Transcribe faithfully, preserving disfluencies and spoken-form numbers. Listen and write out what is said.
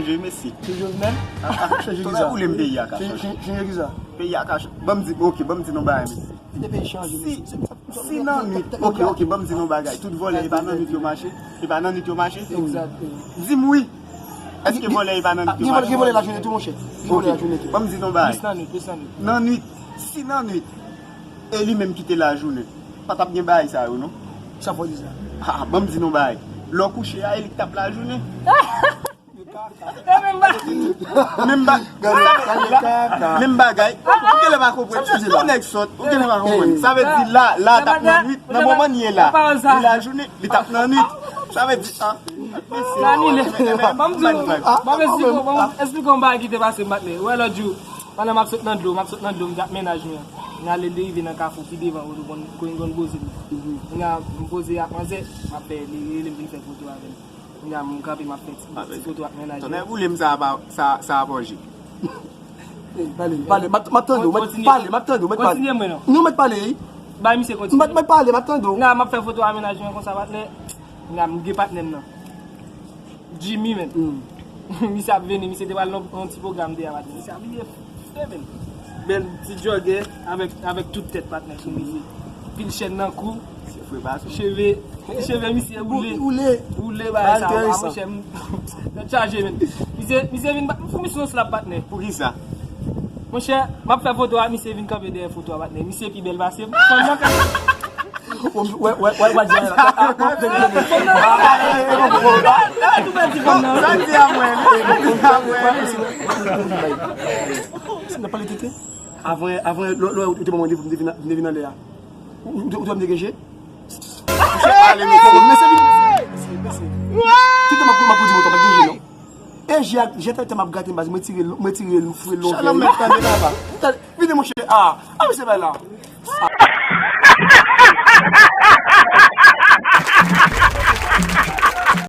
Chanje, mesye. Se Jovenel? Chanje ki sa? Ou lè m peyi a ka chanje. Chanje ki sa? Peyi a ka chanje. Ban m di, ok, ban m di nou bagay, mesye. Kite peyi chanje, mesye. Si nan nwit, ok, ok, ban m di nou bagay. Tout vòlè, e pa nan nwit yo mache? E pa nan nwit yo mache? Di m wi. Èske vòlè, e pa nan nwit yo mache? Gen vòlè lajounen tou, monchè. Gen vòlè lajounen tou. Ban m di nou bagay. Plis nan nwit, plis nan nwit. Nan nwit, si nan nwit, e li menm ki te lajounen, pa t ap gen bagay sa yo, non? Sa fò di sa? Ah, ban m di nou bagay. Lè w kouche a, e li k t ap lajounen. Menm bagay. Menm bagay. Ou genlè pa konprann. Ou nèg sòt. Ou genlè pa konprann. Sa vle di la, la t ap nan nwit. Nan moman n ye la, li lajounen, li t ap nan nwit. Sa vle di, ah. Sa anile. Ban m di w, ban m esplike w, ban m esplike w yon bagay ki te pase m, patnè. Ou wè lòt jou, pandan m ap sot nan dlo, m ap sot nan dlo, m t ap mennaj mwen. M ale, li rive nan kafou ki devan, ou konn, konn, konn poze m. Kounye a, m poze ak manzè, m ap fè, li rele m vin fè foto avè l. Kounye a, m kanpe, m ap fè ti, ti foto ak mennaj mwen. Tonnè boule m, sa a pa, sa, sa a pa J. Pale, pale, m ap, m ap tande w, m ap pale, m ap tande w, m ap pale. Kontinye mwen non. Non, m ap pale, wi. Bay misye kontinye. M ap, m ap pale, m ap tande w. Nga, m ap fè foto a mennaj mwen konsa, patnè. Nga, m gen patnè m nan. Jimmy, menm. Misye ap vini, misye te pral nan yon ti pwogram deyò, patnè. Misye abiye fre, menm. Bèl ti jògè avèk, avèk tout tèt, patnè, sou misye. Pil chèn nan kou. Cheve, cheve misye woule. Woule. Woule bagay sa, monchè, m, tèt chaje, menm. Misye, misye vin ba m fout misye yon slap, patnè. Poukisa? Monchè, m ap fè foto a, misye vin kanpe dèyè foto a, patnè. Misye pi bèl pase m. Fanm nan ka. Wè, wè, wè, wè, di a la. Sa di a mwen, sa di a mwen. Sa nan pale tete? Avan, avan, lè, lè, ou te ban mwen randevou, m te vin, m te vin anlè a. Ou, ou, ou te ban m degeje? Mesye, vin, mesye, mesye, mesye. Tout tan m ap, m ap di moto, pa degeje, non. E je a, je tèt m ap grate, baz, mwen tire, mwen tire l, fwe lonjè. Shalom, mèt tande, papa. Vini, monchè. Ah, ah, mesye, bay la.